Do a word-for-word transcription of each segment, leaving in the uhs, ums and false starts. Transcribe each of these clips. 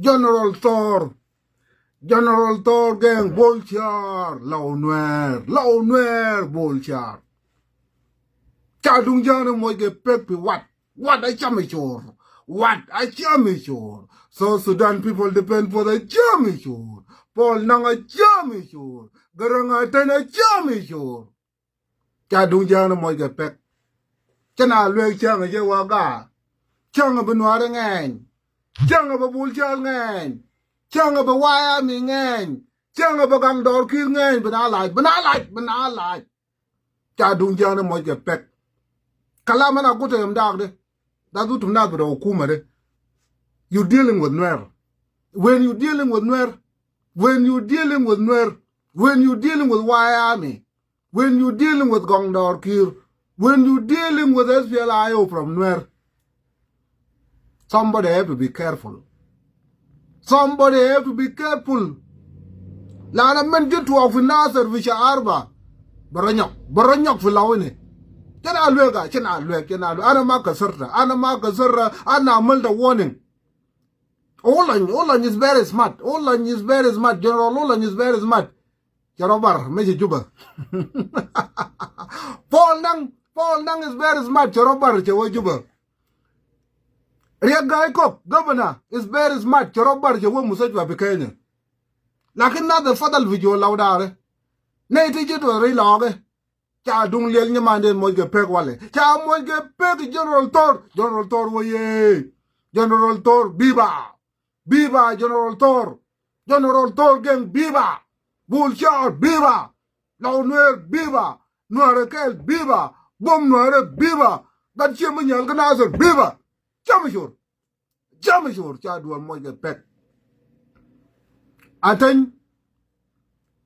General Thor. General Thor gɛŋ Bol Ciar. Lɔw Nuɛɛr. Lɔw Nuɛɛr Bol Ciar. Ca duŋ jäŋni moc kɛ pek pi wat. Wat a cam i cor. Wat a cam i cor. South Sudan people depend for the cam i cor. Paul Nang a cam i cor. Garaŋ Ateny a cam i cor. Ca duŋ jäŋni moc kɛ pek. Cä na luek cäŋ a cɛ wa gaa. Cäŋ a bi Nuäär ŋɛɛny. Cäŋ a bi Bol Ciar ŋɛɛny. Cäŋ a bi White Army ŋɛɛny. Cäŋ a bi Gaŋ Dɔɔr Kiir ŋɛɛny. Bi na lac, bi na lac, bi na lac. Ca duŋ jäŋni moc kɛ pek. Kalam ɛn a gut ɛm daak di. That's what nas bita hukuma di. You dealing with Nuer. When you dealing with Nuer, when you dealing with Nuer, when you dealing with White Army, when you dealing with Gaŋ Dɔɔr Kiir, when you dealing with S P L A I O from Nuer, somebody have to be careful. Somebody have to be careful. Lana min ji̱ tuɔɔk fi Nasir fi shahar arba. Bɛ rɔ nyɔk, bɛ rɔ nyɔk fi lɔw ini. Cɛ na luek a, cɛ na luek, cɛ na luek. Ana ma kasarta, ana ma kasarta, ana amalta warning. Olony, Olony is very smart. Olony is very smart. General Olony is very smart. Cɛ rɔ bar, mɛ cɛ Juba. Paul Nang, Paul Nang is very smart. Cɛ rɔ bar, cɛ wä Juba. Riek Gai Kok, governor, is very smart. Cɛ rɔ bar, cɛ wä mustashfa fi Kenya. Lakin nas de fadal fi juwa lɔw dare. Nɛy ti ji̱ tuɔɔk ri lɔɔkɛ. Ca duŋ liɛl nyimanden moc kɛ pek walɛ. Ca moc kɛ pek General Thor. General Thor wä yee. General Thor, biba. Biba General Thor. General Thor gɛŋ, biba. Bol Ciar, biba. Lɔw Nuɛɛr, biba. Nuäärɛ kɛɛl, biba. Buɔm Nuäärɛ, biba. Gat Ciɛ Mi Nyal kä Nasir, biba. Cam i cor. Cam i cor, ca duɔl moc kɛ pek. Ateny.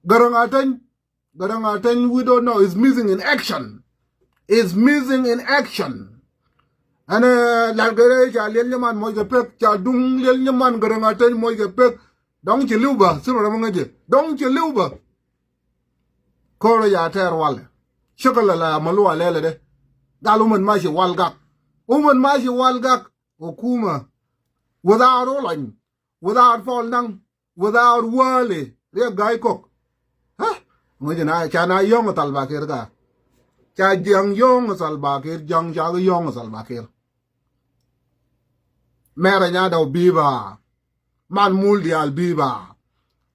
Garaŋ Ateny. Garaŋ Ateny, we don't know. Is missing in action. Is missing in action. Ɛn, eh, lat gɛrɛ ca liɛl nyiman moc kɛ pek, ca duŋ liɛl nyiman Garaŋ Ateny moc kɛ pek. Dɔŋ ci li̱w bä, thil rɔ ŋäcɛ. Dɔŋ ci li̱w bä. Kɔrɛ ya tɛɛr walɛ. Cä kɛ lɛ la malu a lɛlɛ dɛ. Gal umän ma ci wal gak. Umän ma ci wal gak. Hukuma. Without Olony. Without Paul Nang. Without Wale, Riek Gai Kok. Hä? Ŋuci na ca na yɔŋ Salva Kiir ka. Ca jiɛŋ yɔŋ Salva Kiir, jiɛŋ ca yɔŋ Salva Kiir. Mɛrɛ Nyadɔw, biba. Man Mul Dial, biba.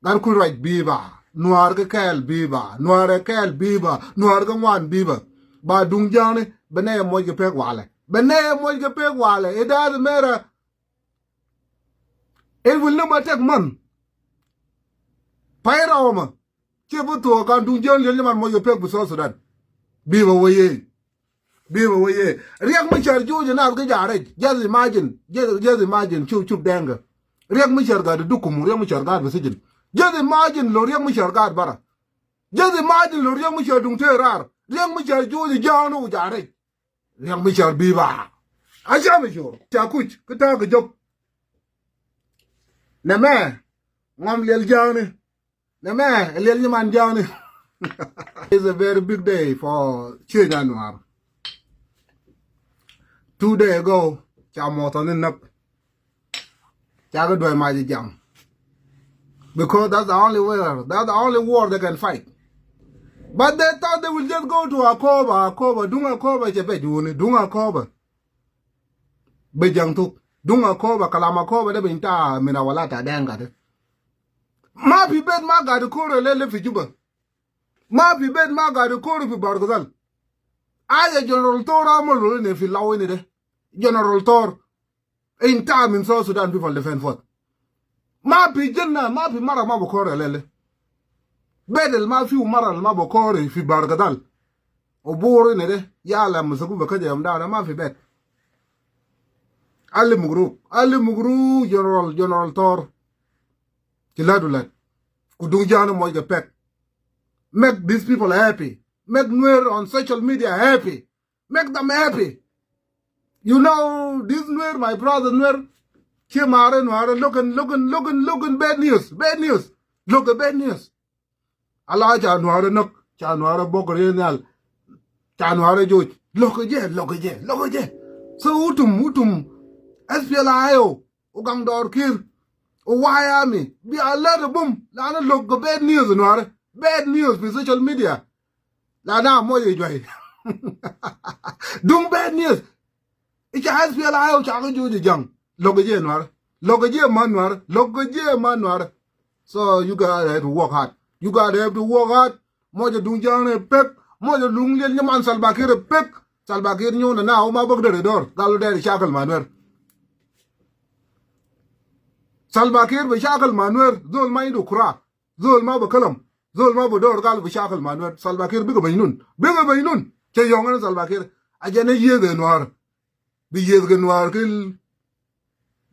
Gat Kuruac, biba. Nuäär kä kɛɛl, biba. Nuäärɛ kɛɛl, biba. Nuäär kä ŋuan, biba. Ba duŋ jäŋni, bɛ nɛy moc kɛ pek walɛ. Bɛ nɛy moc kɛ pek walɛ. It doesn't matter. It will never take month. Pay rɔmɔ. Ciɛ bi thuɔɔk kan duŋ jäŋ liɛl nyiman moc kɛ pek bi South Sudan. Biba wä yee. Biba wä yee. Riek Machar juuc naath kä jaarɛc. Just imagine. Just, just imagine. Cuk, cuk dɛŋkɛ. Riek Machar gaat dukum. Riek Machar gaat bi sijin. Just imagine lo Riek Machar gaat bara. Just imagine lo Riek Machar duŋ tëë raar. Riek Machar juuc ja̱a̱n wä jaarɛc. Riek Machar biba. A cam i cor. Ca kuc. Kä ta̱a̱ kɛ jɔk. Nɛmɛ. Ŋɔm liɛl ja̱a̱ni. Nɛmɛ. Liɛl nyiman ja̱a̱ni. It's a very big day for Ciëny Anuar. Two day ago, ca mɔthɔni näk. Ca kɛ duäc mac jaŋ. Because that's the only way, that's the only war they can fight. But they thought they will just go to Akoba, Akoba, duŋ Akoba cɛ bɛ juuni, duŋ Akoba. Bɛ jaŋ thuk. Duŋ Akoba, kalam Akoba dee bɛ inta min awala ta dɛŋ gat. Ma fi bet ma gat kore lele fi Juba. Ma fi bet ma gat kore fi Bargazal. Aja General Thor amolo ne fi law ini de. General Thor. Inta min South Sudan People Defense Force. Ma fi jenna, ma fi mara ma bukore lele. Bedel ma fi mara ma bukore fi Bargadal. Oburu ne de, yala musuku bakaja yom dana ma fi bet. Ali mugruk, ali mugruk General, General Thor. Ci ladu lad. Ku duŋ ja̱a̱n moc kɛ pek. Make these people happy. Make Nuer on social media happy. Make them happy. You know, this Nuer, my brother Nuer, ci mare Nuer, look and, look and, look and, look and bad news, bad news. Look at bad news. Ala ca Nuer näk, ca Nuer bok ri nhial. Ca Nuer joc. Look jɛ, look jɛ, look jɛ. So utum, utum. S P L A I O. U gaŋ dɔɔr kir. Why army? Bi alert bum. Lana look bad news nuari. Bad news fi social media. Lana moja juai. Duŋ bad news. Icha S P L A I O chaka juji jaŋ. Look je nuari. Look je man nuari. Look je man nuari. So you guys have to work hard. You guys have to work hard. Moja duŋ jaŋ ne pek. Moja duŋ liel nyaman Salva Kiir pek. Salva Kiir nyuna na uma bak dere dor. Galu dere shakal manuer. Salva Kiir bi shakal manuer. Zol ma indu kura. Zol ma bi kalam. Zol ma bi dor galu bi shakal manuer. Salva Kiir biga majnun. Biga majnun. Che yongan Salva Kiir. Ajana yede nuar. Bi yeth kɛ nuaar kil.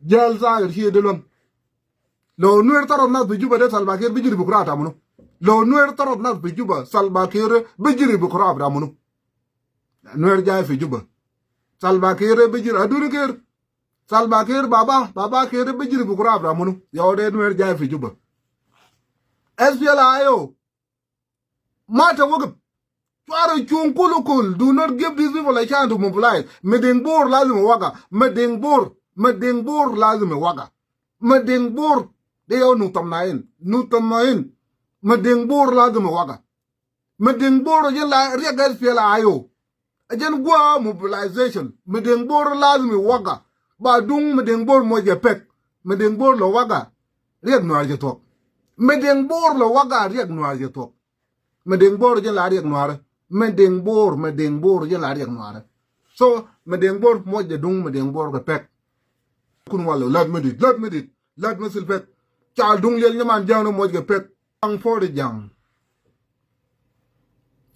Jal saakir ci de luäŋ. Lo nuer tarot nath fi Juba de Salva Kiir bi jiri bi kura ta munu. Lo nuer tarot nath fi Juba Salva Kiir bi jiri bi kura ta munu. Nuer jay fi Juba. Salva Kiir bi jiri aduni Kiir. Salva Kiir baba, baba Kiir bi jiri bi kura ta munu. Yaw de nuer jay fi Juba. S P L A I O. Ma ta wagif. Cuarɛ cuŋ kulu kul. Do not give these people a chance to mobilize. Madiŋ Bor lazim iwaga. Madiŋ Bor. Madiŋ Bor lazim iwaga. Madiŋ Bor. De yau nutam na in. Nutam na in. Madiŋ Bor lazim iwaga. Madiŋ Bor jin la riek S P L A I O. Ɛ jɛn gua̱a̱ mobilization. Madiŋ Bor lazim iwaga. Ba duŋ Madiŋ Bor mɔc kɛ pek. Madiŋ Bor lɔ waga. Riɛk nuaar jɛ thuɔk. Madiŋ Bor lɔ waga riɛk nuaar jɛ thuɔk. Madiŋ Bor jɛn la riɛk nuaarɛ. Madiŋ Bor, Madiŋ Bor jɛn la riɛk nuaarɛ. So Madiŋ Bor mɔc jɛ duŋ Madiŋ Bor kɛ pek. Kun walɛ lät mi dit, lät mi dit, lät mi thil pek. Cal duŋ liɛl nyaman jaŋ ni mɔc kɛ pek. Jaŋ puɔt i̱ jaŋ.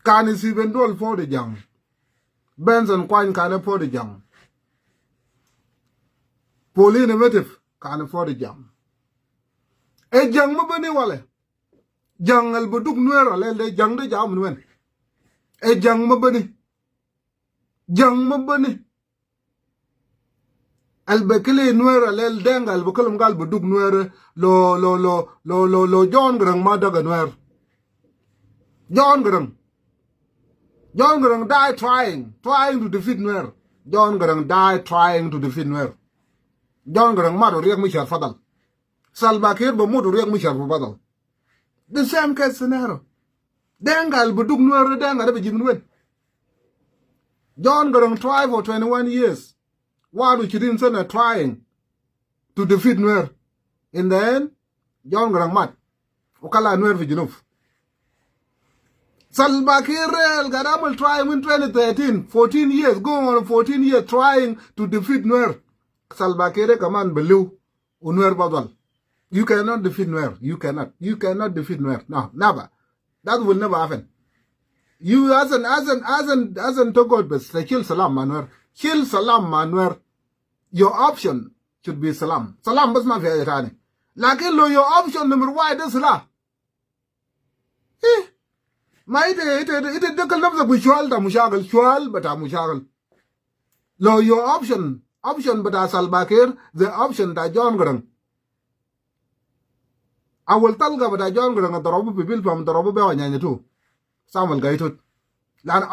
Kani Stephen Dual puɔt i̱ jaŋ. Benson Kuany kani puɔt i̱ jaŋ. Pauline Metip kani puɔt i̱ jaŋ. Ɛ jaŋ mi beni walɛ. Jaŋ ɛl bi duk Nuɛr alɛl de jaŋ de ja̱ min wɛn. Ɛ jaŋ mi beni. Jaŋ mi beni. Ɛl bɛ kili Nuɛr alɛl dɛŋ ɛl bɛ kilim gal bɛ duk Nuɛr lo, lo, lo, lo, lo, lo John Garang ma däk ɛ Nuɛr. John Garang. John Garang die trying, trying to defeat Nuɛr. John Garang die trying to defeat Nuɛr. John Garang mat ɔ riɛk mi shar fadal. Salva Kiir bɛ mut ɔ riɛk mi shar fadal. The same case scenario. Dɛŋ gal bɛ duk Nuɛr dɛŋ gal bɛ jimin wen. John Garang try for twenty-one years. Wadu chidin sena trying to defeat Nuer. In the end, John Garang mat. Ukala Nuer fi Junub. Salva Kiir el gadamul trying in twenty thirteen, fourteen years, going on fourteen years trying to defeat Nuer. Salva Kiir kaman believe U Nuer badal. You cannot defeat Nuer. You cannot. You cannannot defeat Nuer. No, never. That will never happen. You as an, as an, as an, as an to God best. Say, chill salam, ma Nuer. Chill salam, ma Nuer. Your option should be salam. Salam bas ma fi haja tani. Lakin lo your option number one de sila. Eh, ma ita, ita, ita, ita dakal nafsak bi shual ta mushakil, shual bita mushakil. Lo your option, option bita Salva Kiir, the option ta John Garang. Awal talga bita John Garang darabu fi Bilpam, darabu be wa nyanya tu. Samuel Gaitut. Lan